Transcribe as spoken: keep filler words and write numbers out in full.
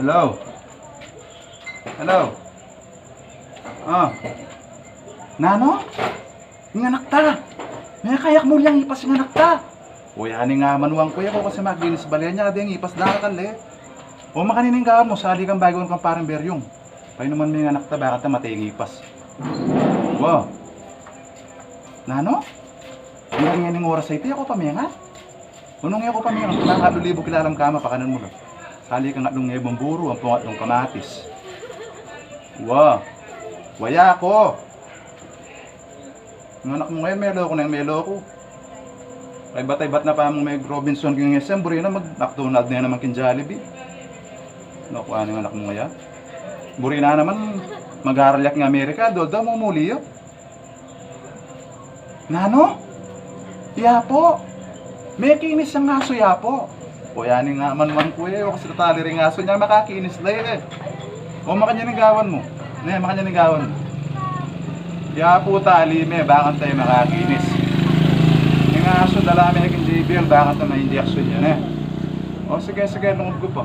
Hello? Hello? Ah. Nanu? Ing anak ta. Mekaya ku muling ipas ing anak ta. O, ya ning amanuan ku ya, ku kasi maglinis bale nya, deng ipas dakal e. O, makanini ing gawan mu, sali kang baguan kang parang beryung. Painuman me ing anak ta, bakanta mateng ipas. Wa. Nanu? Ing ning oras a iti, e ku pa menga. Nung e ku pa menga, nung atlung libu kilalam kama, pakanan mu la. Sali kang atlung ngebung buru, ampong atlung kamatis. Wa. Waya ku. Ing anak mu ngeni, melo ku neng melo ku. Kaybat-aybat na pa mung meg Robinson king S M, buri na mag-McDonald ne naman king Jollibee. Nanu ku ing anak mu ngeni? Buri na naman mag-aral ya king Amerika, dodo mumuli ya. Nanu? Yapo. Mekinis yang asu, yapo. O, ya ning amanuan ku e, o kasi tali ring asu nya makakinis la e. O, makanyan ing gawan mu. Ne, makanyan ing gawan mu. Yapo, tali me, bakanta e makakinis. Ing asu, dala me king J B L, bakanta mainjection ya ne. O, sige, sige, lungub ku pa.